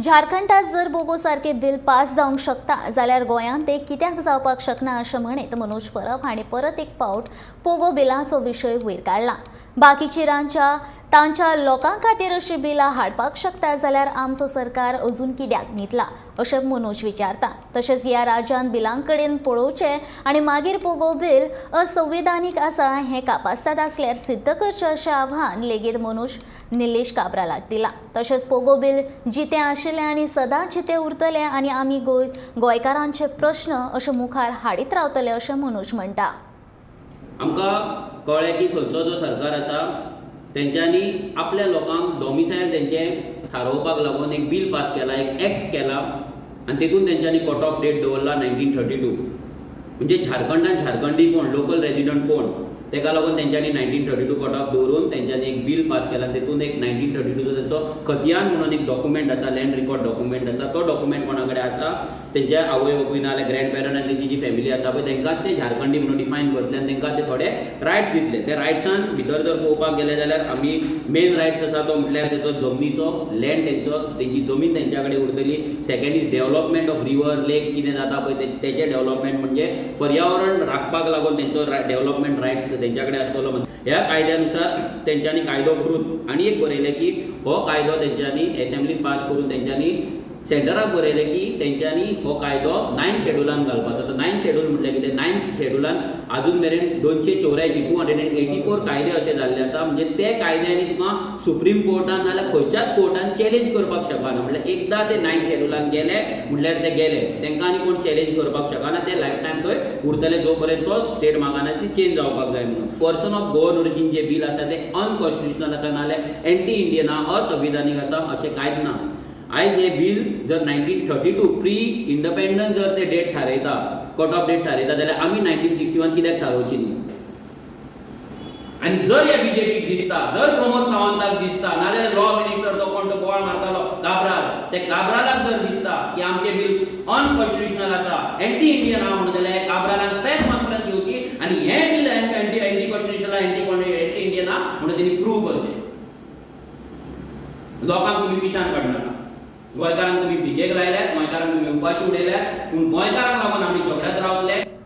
झारखंडात जर बोगो सारके bill pass जावंक शकता जाल्यार गोंयांत ते कित्याक जावपाक शकना अशें म्हणीत मनोज परब हांणी परत एक फावट पोगो बिलाचो विशय वयर काडला. बाकीची राज्यां तांच्या लोकां खातीर अशीं बिलां हाडपाक शकता जाल्यार आमचो सरकार अजून कित्याक न्हिदला अशें मनोज विचारता. तशेंच ह्या राज्यांत बिलां कडेन पळोवचें आनी मागीर पोगो बिल असंविधानीक आसा हें कापास्ताद आसल्यार सिद्ध करचें अशें आव्हान लेगीत मनोज निलेश काब्रालाक दिलां. तशेंच पोगो बिल जितें आशिल्लें आनी सदांच जितें उरतलें आनी आमी गोंयकारांचे प्रश्न अशें मुखार हाडीत रावतले अशें मनोज म्हणटा. आमकां कळ्ळें की थंयचो जो सरकार आसा तेंच्यांनी आपल्या लोकांक डॉमिसायल तेंचें थारोवपाक लागून एक बील पास केला, एक एक्ट केला आनी तेतून तेंच्यांनी कट ऑफ डेट दवरला 1932. म्हणजे झारखंडान झारखंडी कोण, लोकल रेजिडंट कोण, तेका लागून तेंच्यांनी 1932 कट ऑफ दवरून तेंच्यांनी एक बील पास केला. तेतून एक 1932चो तेंचो खतियान म्हणून एक डॉक्युमेंट आसा, लँड रिकॉर्ड डॉक्युमेंट आसा. तो डॉक्युमेंट कोणा कडेन आसा, तेंच्या आवय बापूय ना जाल्यार ग्रँड पेरंट आनी तेंची जी फॅमिली आसा पळय तेंकांच ते झारखंडी म्हणून डिफायन करतले आनी तेंकां ते थोडे रायट्स दितले. त्या रायट्सान भितर जर पळोवपाक गेले जाल्यार आमी मेन रायट्स आसा तो म्हटल्यार तेचो जमनीचो लँड, तेंचो तेंची जमीन तेंच्या कडेन उरतली. Second is development of river lakes, कितें जाता पळय तेचें डेव्हलपमेंट म्हणजे पर्यावरण राखपाक लागून तेंचो डेव्हलपमेंट रायट्स तेंच्या कडेन आसतलो. ह्या कायद्यानुसार तेंच्यांनी कायदो करून आनी एक बरयलें की हो कायदो तेंच्यांनी एसेंब्लीन पास करून तेंच्यांनी सेंटराक बरयलें की तेंच्यांनी हो कायदो 9 शेड्युलान घालपाचो. तर 9 शेड्यूल म्हटल्यार कितें? 9 शेड्युलान आजून मेरेन 284, 284 कायदे अशे जाल्ले आसा. म्हणजे ते कायद्यांनी तुका सुप्रीम कोर्टान नाजाल्यार खंयच्याच कोर्टान चॅलेंज करपाक शकना. म्हटल्यार एकदां ते 9 शेड्युलान गेले म्हटल्यार ते गेले, तेंकां आनी कोण चॅलेंज करपाक शकना. ते लायफ टायम थंय उरतले जो पर्यंत तो स्टेट मागना ती चेंज जावपाक जाय म्हणून. Person of Goan origin J bill आसा तें अनकॉन्स्टिट्युशनल आसा, नाजाल्यार एंटी इंडियन आसा, असंविधानीक आसा अशें कांयच ना. आयज हें बील जर 1932 प्री इंडिपेंडन्स जर ते डेट थारयता, कट ऑफ डेट थारयता जाल्यार आमी 1961 कित्याक थारोवची न्ही? आनी जर ह्या बीजेपीक दिसता, जर प्रमोद सावंताक दिसता, नाजाल्यार लॉ मिनिस्टर तो कोण तो बोवाळ मारतालो काब्राल, ते काब्रालाक जर दिसता की आमचें बील अनकॉन्स्टिट्युशनल आसा, एंटी इंडियन आहा म्हणून, जाल्यार काब्रालान प्रेस कॉन्फरन्स घेवची आनी हें bill anti constitutional, anti Indian आहा म्हणून तेणी प्रूव करचें. लोकांक तुमी पिशान काडनाका, गोंयकारांक तुमी भिकेक लायल्यात, गोंयकारांक तुमी उपाशी उडयल्यात, पूण गोंयकारांक लागून आमी झगड्यात रावतले.